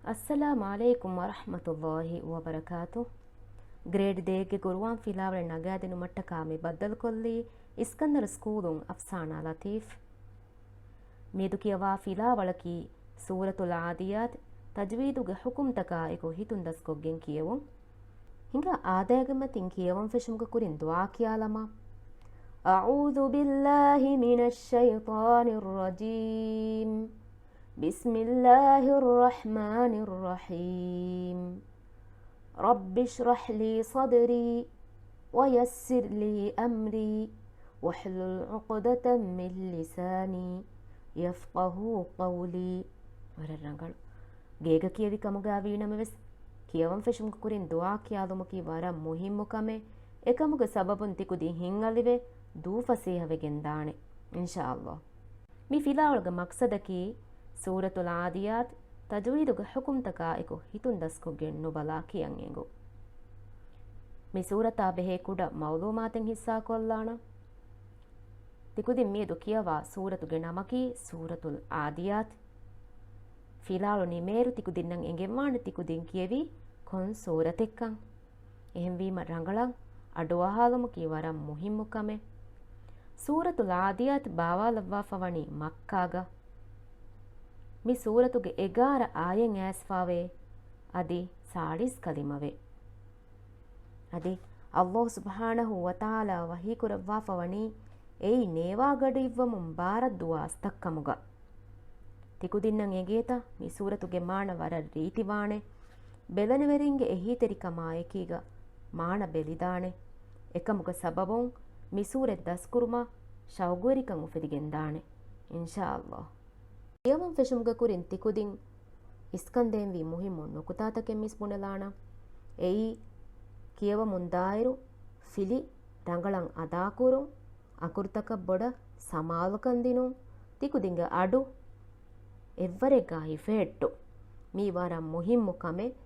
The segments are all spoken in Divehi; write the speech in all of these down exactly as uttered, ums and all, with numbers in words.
އައްސަލާމު ޢަލައިކުމް ވަރަޙްމަތުﷲި ވަބަރަކާތު. ގްރޭޑް ދޭއްގެ ޤުރުއާން ފިލާވަޅެއް ނަގާދިނުމަށްޓަކާ މި ބައްދަލުކޮށްލީ އިސްކަންދަރު ސްކޫލުން އަފްސާނާ ލަތީފް. މިއަދު ކިޔަވާ ފިލާވަޅަކީ ސޫރަތުލް ޢާދިޔާތް، ތަޖްވީދުގެ ޙުކުމްތަކާއެކު ހިތުން ދަސްކޮށްގެން ކިޔެވުން. ހިނގާ އާދައިގެ މަތިން ކިޔަވަން ފެށުމުގެ ކުރިން ދުޢާ ކިޔާލަމާ. أعوذ بالله من الشيطان الرجيم. بسم الله الرحمن الرحيم. رب اشرح لي صدري ويسر لي أمري واحلل عقدة من لساني يفقهوا قولي. ވަރަށް ރަނގަޅު. ގޭގަ ކިޔެވި ކަމުގަ ވީނަމަވެސް، ކިޔަވަން ފެށުމުގެ ކުރިން ދުޢާ ކިޔާލުމަކީ ވަރަށް މުހިއްމު ކަމެއް. އެކަމުގެ ސަބަބުން ތިކުދިން ހިތްއަލިވެ ދޫ ފަސޭހަވެގެން ދާނެ، އިންޝާﷲ. މި ފިލާވަޅުގެ މަޤްޞަދަކީ، ސޫރަތުލް ޢާދިޔާތް ތަޖްވީދުގެ ޙުކުމްތަކާއެކު ހިތުން ދަސްކޮށްގެން ނުބަލާ ކިޔަން އެނގުން. މި ސޫރަތާ ބެހޭ ކުޑަ މަޢުލޫމާތެއް ހިއްސާކޮށްލާނަން. ތިކުދިން މިއަދު ކިޔަވާ ސޫރަތުގެ ނަމަކީ ސޫރަތުލް ޢާދިޔާތް. ފިލާވަޅު ނިމޭއިރު ތިކުދިންނަށް އެނގެންވާނެ ތިކުދިން ކިޔެވީ ކޮން ސޫރަތެއްކަން. އެހެންވީމަ ރަނގަޅަށް އަޑުއަހާލުމަކީ ވަރަށް މުހިއްމު ކަމެއް. ސޫރަތުލް ޢާދިޔާތް ބާވާލައްވާފަ ވަނީ މައްކާގަ. މި ސޫރަތުގެ އެގާރަ އާޔަތް އައިސްފަވޭ، އަދި ސާޅީސް ކަލިމަވޭ. އަދި ﷲ ސުބްޙާނަހޫ ވަތަޢާލާ ވަޙީކުރައްވާފަ ވަނީ އެއީ ނޭވާގަޑިއިއްވަމުން ބާރަށް ދުވާ އަސްތައް ކަމުގަ. ތިކުދިންނަށް އެނގޭތަ މި ސޫރަތުގެ މާނަ ވަރަށް ރީތިވާނެ؟ ބެލެނިވެރިންގެ އެހީތެރިކަމާއެކީގަ މާނަ ބެލިދާނެ. އެކަމުގެ ސަބަބުން މި ސޫރަތް ދަސްކުރުމަށް ޝައުގުވެރިކަން އުފެދިގެންދާނެ، އިންޝާﷲ. ކިޔަވަން ފެށުމުގެ ކުރިން ތިކުދިން އިސްކަންދޭންވީ މުހިއްމު ނުކުތާތަކެއް މިސް ބުނެލާނަން. އެއީ، ކިޔަވަމުންދާއިރު ފިލި ރަނގަޅަށް އަދާކުރުން، އަކުރުތަކަށް ބޮޑަށް ސަމާލުކަން ދިނުން، ތިކުދިންގެ އަޑު އެއްވަރެއްގަ ހިފެހެއްޓުން. މީ ވަރަށް މުހިއްމު ކަމެއް.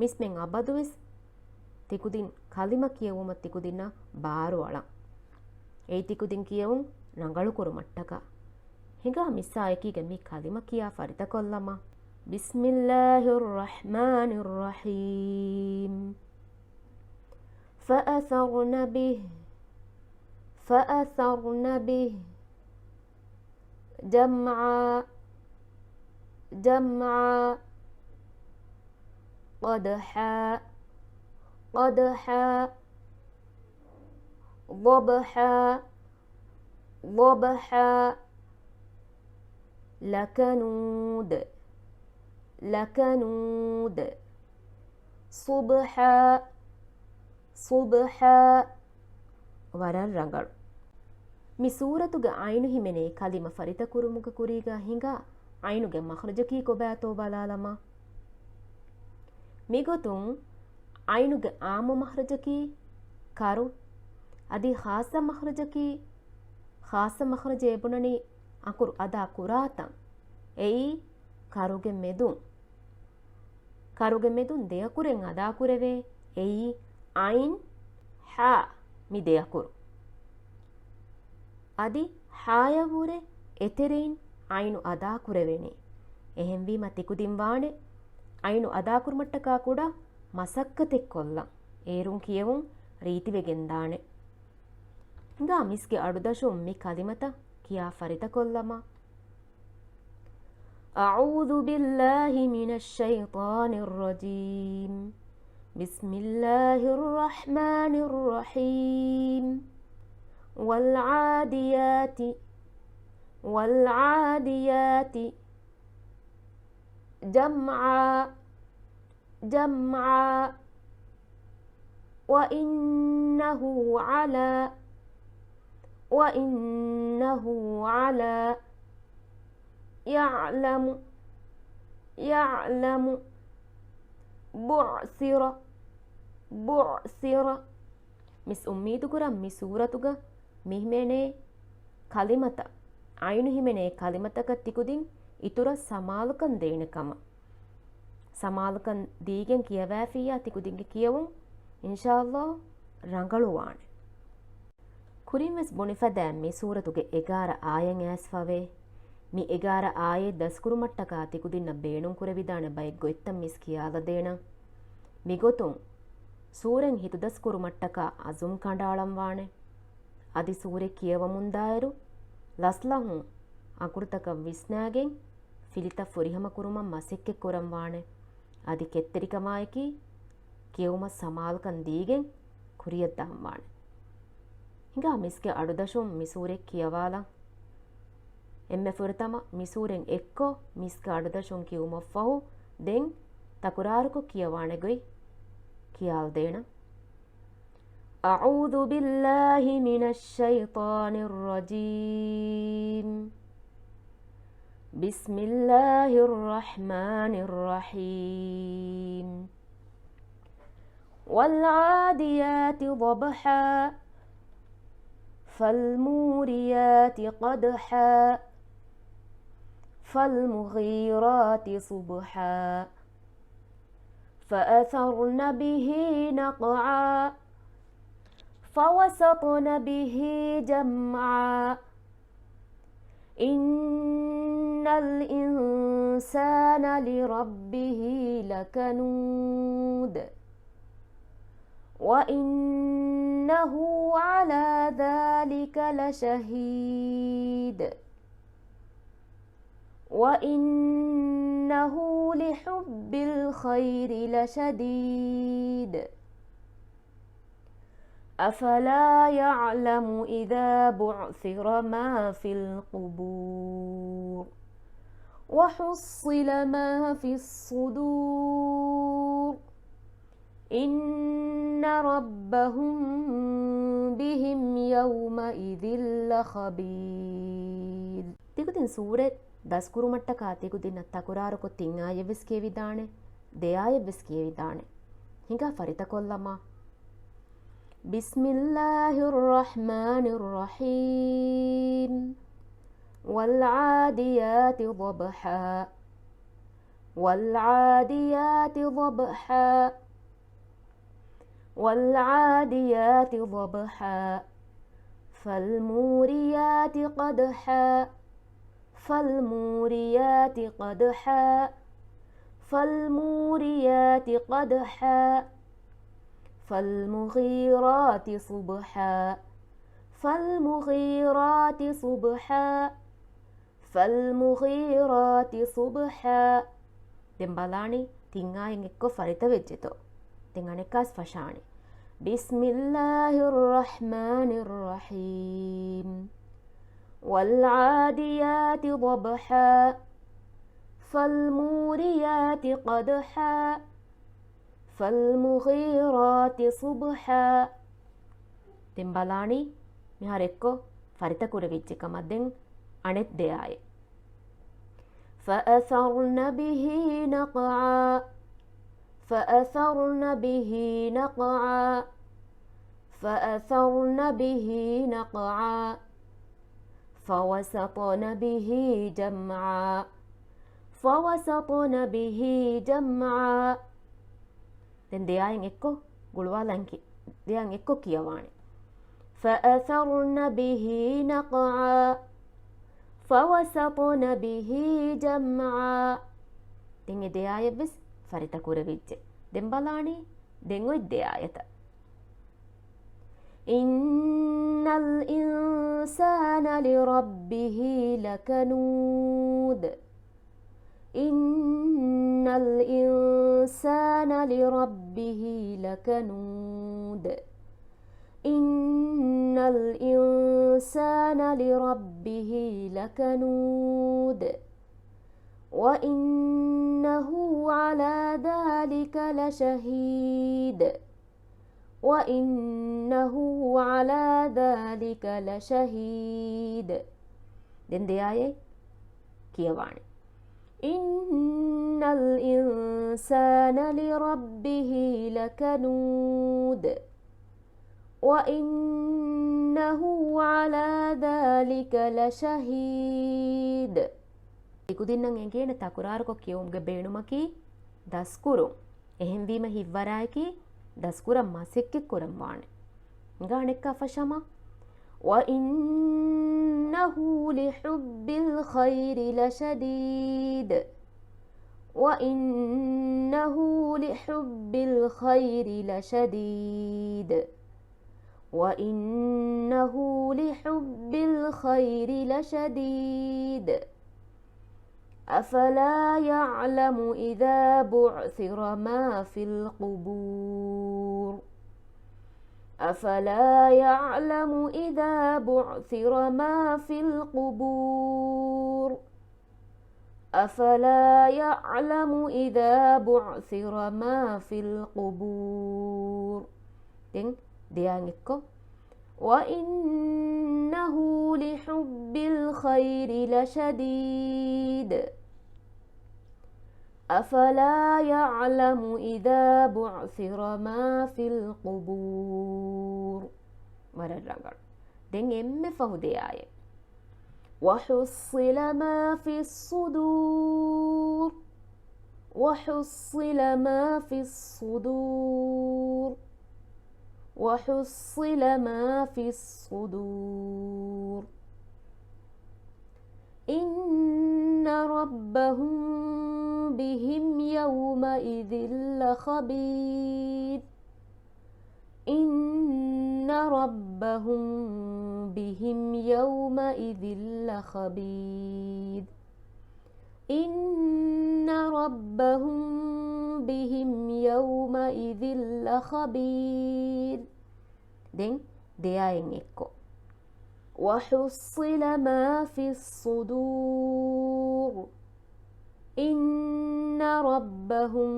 މިސްމެން އަބަދުވެސް ތިކުދިން ކަލިމަ ކިޔެވުމަށް ތިކުދިންނަށް ބާރުއަޅަން. އެއީ ތިކުދިން ކިޔެވުން ރަނގަޅުކުރުމަށްޓަކާ. ހިނގާ މިސްއާއެކީގަ މި ކަލިމަ ކިޔާ ފަރިތަކޮށްލަމާ. بسم الله الرحمن الرحيم. فأثرن به. فأثرن به. جمعا. جمعا. قدحا. قدحا. ضبحا. ضبحا. لكنود. لكنود. صبحا. صبحا. ވަރަށް ރަނގަޅު. މި ސޫރަތުގެ ޢައިނު ހިމެނޭ ކަލިމަ ފަރިތަކުރުމުގެ ކުރީގަ ހިނގާ ޢައިނުގެ މަޚްރަޖަކީ ކޮބާތޯ ބަލާލަމާ. މިގޮތުން ޢައިނުގެ ޢާއްމު މަޚްރަޖަކީ ކަރު، އަދި ޚާއްޞަ މަޚްރަޖަކީ، ޚާއްޞަ މަޚްރަޖަށް އެބުނަނީ އަކުރު އަދާ ކުރާތަން. އެއީ ކަރުގެ މެދުން. ކަރުގެ މެދުން ދެއަކުރެއް އަދާކުރެވޭ. އެއީ ޢައިން، ޙާ، މި ދެއަކުރު. އަދި ޙާޔަށްވުރެ އެތެރެއިން ޢައިނު އަދާކުރެވޭނެ. އެހެންވީމަ ތިކުދިން ވާނެ ޢައިނު އަދާކުރުމަށްޓަކާ ކުޑަ މަސައްކަތެއް ކޮށްލަން. އޭރުން ކިޔެވުން ރީތިވެގެންދާނެ. ހިނގާ މިސްގެ އަޑުދަށުން މި ކަލިމަތައް ކިޔާ ފަރިތަކޮށްލަމާ. أعوذ بالله من الشيطان الرجيم. بسم الله الرحمن الرحيم. والعاديات. والعاديات. جمعا. جمعا. وإنه على، وإنه على، يعلم، يعلم، بعثر، بعثر. މިސް އުއްމީދުކުރަން މި ސޫރަތުގަ މި ހިމެނޭ ކަލިމަތައް، ޢައިނު ހިމެނޭ ކަލިމަތަކަށް ތިކުދިން އިތުރަށް ސަމާލުކަން ދޭނެ ކަމަށް. ސަމާލުކަން ދީގެން ކިޔަވައިފިއްޔާ ތިކުދިންގެ ކިޔެވުން އިންޝާﷲ ރަނގަޅުވާނެ. ކުރިންވެސް ބުނިފަދައިން މި ސޫރަތުގެ އެގާރަ އާޔަތް އައިސްފަވޭ. މި އެގާރަ އާޔަތް ދަސްކުރުމަށްޓަކާ ތިކުދިންނަށް ބޭނުންކުރެވިދާނެ ބައެއް ގޮތްތައް މިސް ކިޔާލަދޭނަން. މިގޮތުން ސޫރަތް ހިތުދަސްކުރުމަށްޓަކާ އަޒުމް ކަނޑައަޅަންވާނެ. އަދި ސޫރަތް ކިޔަވަމުންދާއިރު، ލަސްލަހުން އަކުރުތަކަށް ވިސްނާގެން ފިލިތައް ފުރިހަމަކުރުމަށް މަސައްކަތްކުރަންވާނެ. އަދި ކެތްތެރިކަމާއެކީ، ކިޔެވުމަށް ސަމާލުކަން ދީގެން ކުރިޔަށްދާންވާނެ. ހިނގާ މިސްގެ އަޑުދަށުން މި ސޫރަތް ކިޔަވާލަން. އެންމެ ފުރަތަމަ މި ސޫރަތް އެއްކޮށް، މިސްގެ އަޑުދަށުން ކިޔުމަށްފަހު، ދެން ތަކުރާރުކޮށް ކިޔަވާނެ ގޮތް ކިޔާލަދޭނަން. أعوذ بالله من الشيطان الرجيم. بسم الله الرحمن الرحيم. والعاديات ضبحا، فالموريات قدحا، فالمغيرات صبحا، فأثرن به نقعا، فوسطن به جمعا، إن الإنسان لربه لكنود، وإنه على ذلك لشهيد، وإنه لحب الخير لشديد، أفلا يعلم إذا بعثر ما في القبور، وحصل ما في الصدور، إن ربهم بهم يومئذ لخبير. ތިކުދިން ސޫރަތް ދަސްކުރުމަށްޓަކާ ތިކުދިންނަށް ތަކުރާރުކޮށް ތިން އާޔަތްވެސް ކިޔެވިދާނެ. ދެ އާޔަތްވެސް ކިޔެވިދާނެ. ހިނގާ ފަރިތަކޮށްލަމާ. بسم الله الرحمن الرحيم. والعاديات ضبحا، والعاديات ضبحا، والعاديات ضبحا، فالموريات قدحا، فالموريات قدحا، فالموريات قدحا، فالمغيرات صبحا، فالمغيرات صبحا، فالمغيرات صبحا. ދެން ބަލާނީ ތިން އާޔަތް އެއްކޮށް ފަރިތަ ވެއްޖެތޯ. ދެން އަނެއްކާސް ފަށާނެ. بسم الله الرحمن الرحيم. والعاديات ضبحا، فالموريات قدحا، فالمغيرات صبحا. ދެން ބަލާނީ މިހާރު އެއްކޮށް ފަރިތަ ކުރެވިއްޖެ ކަމަށް. ދެން އަނެއް ދެ އާޔަތް. فأثرن به نقعا، فأثرن به نقعا، فأثرن به نقعا، فوسطن به جمعا، فوسطن به جمعا. ދެން ދެ އާޔަތް އެއްކޮށް ގުޅުވާލަން ކި-، ދެ އާޔަތް އެއްކޮށް ކިޔަވާނެ. فأثرن به نقعا، فوسطن به جمعا. ދެން އެ ދެ އާޔަތްވެސް ފަރިތަ ކުރެވިއްޖެ. ދެން ބަލާނީ ދެން އޮތް ދެ އާޔަތަށް. إن الإنسان لربه لكنود. إن الإنسان لربه لكنود. إن الإنسان لربه لكنود. وإنه على ذلك لشهيد. وإنه على ذلك لشهيد. ދެން ދެ އާޔަތް ކިޔަވާނެ. إن الإنسان لربه لكنود. وإنه على ذلك لشهيد. ތިކުދިންނަށް އެނގޭނެ ތަކުރާރުކޮށް ކިޔެވުމުގެ ބޭނުމަކީ ދަސްކުރުން. އެހެންވީމަ ހިތްވަރާއެކީ ދަސްކުރަން މަސައްކަތް ކުރަން ވާނެ. ހިނގާ އަނެއްކާ ފަށަމާ. وإنه لحب الخير لشديد. وإنه لحب الخير لشديد. وإنه لحب الخير لشديد. أفلا يعلم إذا بعثر ما في القبور. أفلا يعلم إذا بعثر ما في القبور. أفلا يعلم إذا بعثر ما في القبور. ދެން ދެޔައިން އެއްކޮށް، وإنه لحب الخير لشديد. أفلا يعلم إذا بعثر ما في القبور. ވަރަށް ރަނގަޅު. ދެން އެންމެ ފަހު ދެ އާޔަތް. وحصل ما في الصدور. وحصل ما في الصدور. وحصل ما في الصدور. إن ربهم بهم يومئذ لخبير. إن ربهم بهم يومئذ لخبير. إن ربهم بهم يومئذ لخبير. ދެން ދެ އާޔަތް އެއްކޮށް، وحصل ما في الصدور. إن ربهم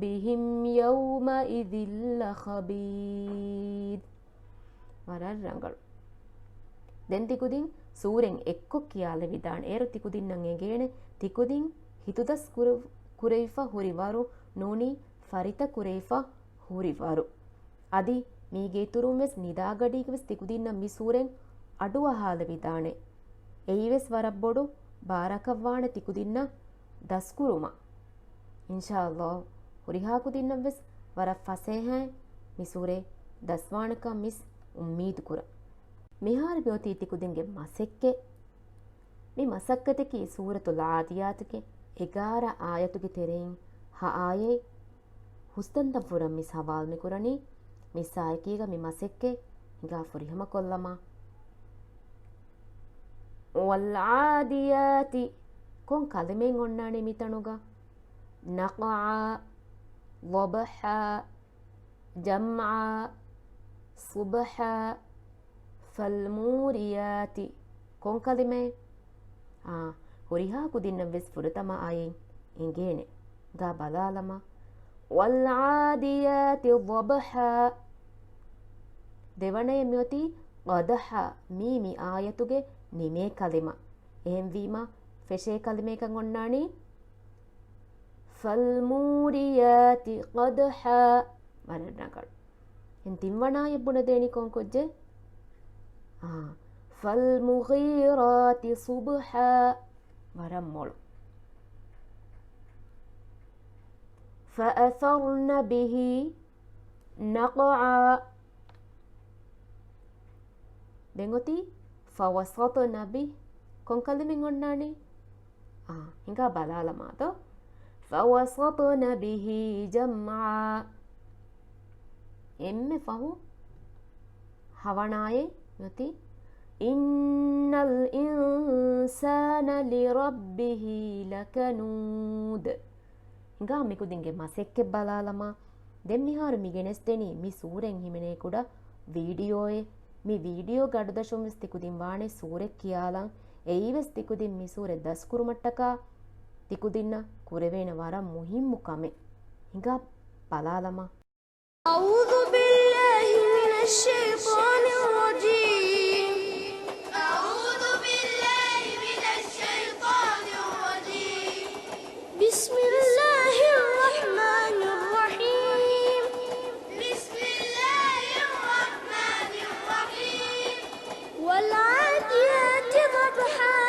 بهم يومئذ لخبير. ވަރަށް ރަނގަޅު. ދެން ތިކުދިން ސޫރަތް އެއްކޮށް ކިޔާލެވިދާނެ. އޭރު ތިކުދިންނަށް އެނގޭނެ ތިކުދިން ހިތުދަސް ކުރެ-، ކުރެވިފަ ހުރި ވަރު ނޫނީ ފަރިތަ ކުރެވިފަ ހުރި ވަރު. އަދި މީގެ އިތުރުން ވެސް ނިދާގަޑީގަ ވެސް ތިކުދިންނަށް މި ސޫރަތް އަޑުއަހާލެވިދާނެ. އެއީ ވެސް ވަރަށް ބޮޑު ބާރަކަށްވާނެ ތިކުދިންނަށް ދަސްކުރުމަށް. އިންޝާﷲ ހުރިހާ ކުދިންނަށް ވެސް ވަރަށް ފަސޭހައިން މި ސޫރަތް ދަސްވާނެކަން މިސް އުއްމީދު ކުރަން. މިހާރު މިއޮތީ ތިކުދިންގެ މަސައްކަތް. މި މަސައްކަތަކީ ސޫރަތުލް ޢާދިޔާތުގެ އެގާރަ އާޔަތުގެ ތެރެއިން ހަ އާޔަތް ހުސްދަންދަން ފުރަން މިސް ހަވާލު މިކުރަނީ. މިސް އާޔަކީގަ މި މަސައްކަތް ހިނގާ ފުރިހަމަ ކޮށްލަމާ. وَالْعَادِيَاتِ، ކޮން ކަލިމައެއް އޮންނާނީ މިތަނުގަ؟ نَقْعًا، ضَبْحًا، جَمْعًا، صُبْحًا، فَالْمُورِيَاتِ. ކޮން ކަލިމައެއް؟ އާ، ހުރިހާ ކުދިންނަށް ވެސް ފުރަތަމަ އާޔަތް އެނގޭނެ. ހިނގާ ބަލާލަމާ. وَالْعَادِيَاتِ ضَبْحًا. ދެވަނައެއް މިއޮތީ قَدْحًا، މީ މި އާޔަތުގެ ނިމޭ ކަލިމަ. އެހެންވީމަ، ފެށޭ ކަލިމައަކަށް އޮންނާނީ فَالْمُورِيَاتِ قَدْحًا. ވަރަށް ރަނގަޅު. އެން ތިންވަނަ އާޔަތް ބުނެދޭނީ ކޮން ކުއްޖެއް؟ އާ، فَالْمُغِيرَاتِ صُبْحًا. ވަރަށް މޮޅު. فَأَثَرْنَ بِهِ نَقْعًا. ދެން އޮތީ فَوَسَطْنَ بِهِ. ކޮން ކަލިމައެއް އޮންނާނީ؟ އާ، ހިނގާ ބަލާލަމާ ދޯ. فَوَسَطْنَ بِهِ جَمْعًا. އެންމެ ފަހު ހަވަނަ އާޔަތް އޮތީ إِنَّ الْإِنسَانَ لِرَبِّهِ لَكَنُودٌ. ހިނގާ މިކުދިންގެ މަސައްކަތް ބަލާލަމާ. ދެން މިހާރު މި ގެނެސްދެނީ މި ސޫރަތް ހިމެނޭ ކުޑަ ވީޑިއޯއެއް. މި ވީޑިއޯގެ އަޑުދަށުން ވެސް ތިކުދިން ވާނެ ސޫރަތް ކިޔާލަން. އެއީ ވެސް ތިކުދިން މި ސޫރަތް ދަސްކުރުމަށްޓަކާ ތިކުދިންނަށް ކުރެވޭނެ ވަރަށް މުހިއްމު ކަމެއް. ހިނގާ ބަލާލަމާ. أعوذ بالله من الشيطان الرجيم. أعوذ بالله من الشيطان الرجيم. بسم الله الرحمن الرحيم. بسم الله الرحمن الرحيم. والعاديات ضبحا.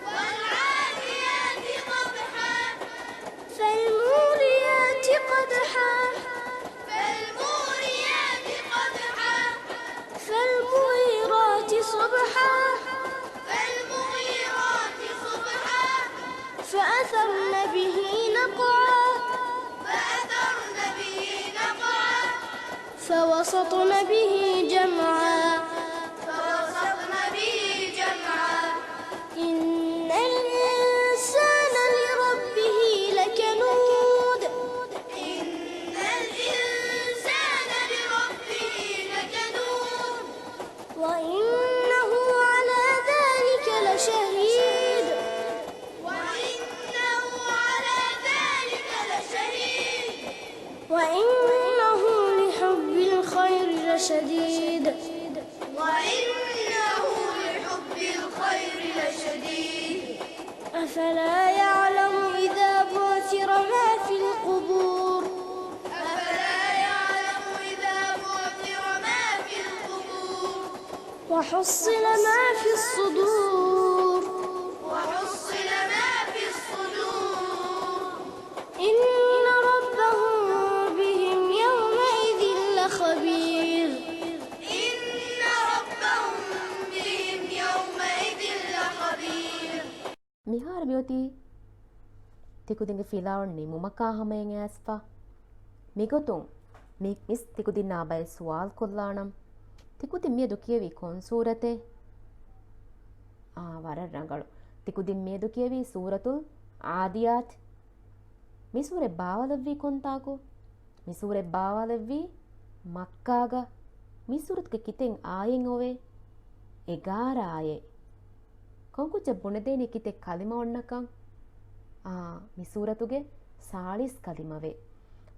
والعاديات ضبحا. فالموريات قدحا. فالموريات قدحا. فوسطن به جمعا. فوسطن به جمعا. إن الإنسان لربه لكنود. إن الإنسان لربه لكنود. وإنه على ذلك لشهيد. وإنه على ذلك لشهيد. وإنه لحب الخير لشديد. وإنه لحب الخير لشديد. أفلا يعلم إذا بعثر ما في القبور. أفلا يعلم إذا بعثر ما في القبور. وحصل ما في الصدور. وحصل ما في الصدور. إن ربهم بهم يومئذ لخبير. إن ربهم بهم يومئذ لخبير. މިހާރު މިއޮތީ ތިކުދިންގެ ފިލާވަޅު ނިމުމަކާ ހަމަޔަށް އައިސްފަ. މިގޮތުން މި މިސް ތިކުދިންނާ ބައެއް ސުވާލު ކޮށްލާނަން. ތިކުދިން މިއަދު ކިޔެވީ ކޮން ސޫރަތެއް؟ އާ، ވަރަށް ރަނގަޅު. ތިކުދިން މިއަދު ކިޔެވީ ސޫރަތުލް ޢާދިޔާތް. މި ސޫރަތް ބާވާލެއްވީ ކޮންތާކު؟ މި ސޫރަތް ބާވާލެއްވީ މައްކާގަ. މި ސޫރަތުގެ ކިތެއް އާޔަތް އޮވޭ؟ އެގާރަ އާޔަތް. ކޮންކުއްޖެއް ބުނެދޭނީ ކިތެއް ކަލިމަ އޮންނަކަން؟ އާ، މި ސޫރަތުގެ ސާޅީސް ކަލިމަވޭ.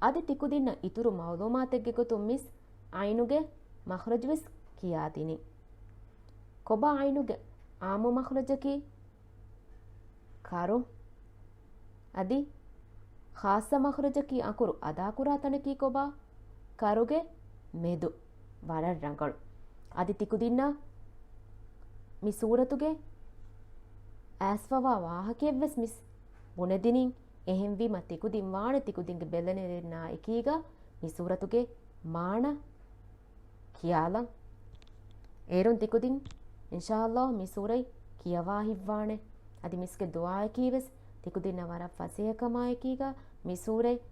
އަދި ތިކުދިންނަށް އިތުރު މައުލޫމާތެއްގެ ގޮތުން މިސް ޢައިނުގެ މަޚްރަޖުވެސް ކިޔާދިނީ. ކޮބާ ޢައިނުގެ ޢާއްމު މަޚްރަޖަކީ؟ ކަރު. އަދި ޚާއްޞަ މަޚްރަޖަކީ އަކުރު އަދާކުރާ ތަނަކީ ކޮބާ؟ ކަރުގެ މެދު. ވަރަށް ރަނގަޅު. އަދި ތިކުދިންނަށް މި ސޫރަތުގެ އައިސްފަވާ ވާހަކައެއްވެސް މިސް ބުނެދިނީ. އެހެންވީމަ ތިކުދިން ވާނެ ތިކުދިންގެ ބެލެނިވެރިންނާ އެކީގަ މި ސޫރަތުގެ މާނަ ކިޔާލަން. އޭރުން ތިކުދިން އިންޝާﷲ މި ސޫރަތް ކިޔަވާ ހިތްވާނެ. އަދި މިސްގެ ދުޢާއަކީވެސް ތިކުދިންނަށް ވަރަށް ފަސޭހަކަމާއެކީގަ މި ސޫރަތް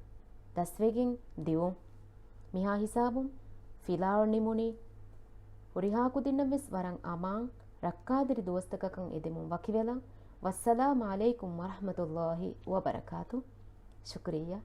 ދަސްވެގެން ދިއުން. މިހާ ހިސާބުން ފިލާވަޅު ނިމުނީ. ހުރިހާ ކުދިންނަށްވެސް ވަރަށް އަމާން، ރައްކާތެރި ދުވަސްތަކަކަށް އެދެމުން ވަކިވެލަން. ވައްސަލާމް ޢަލައިކުމް ވަރަޙްމަތުﷲ ވަބަރަކާތު. ޝުކުރިއްޔާ.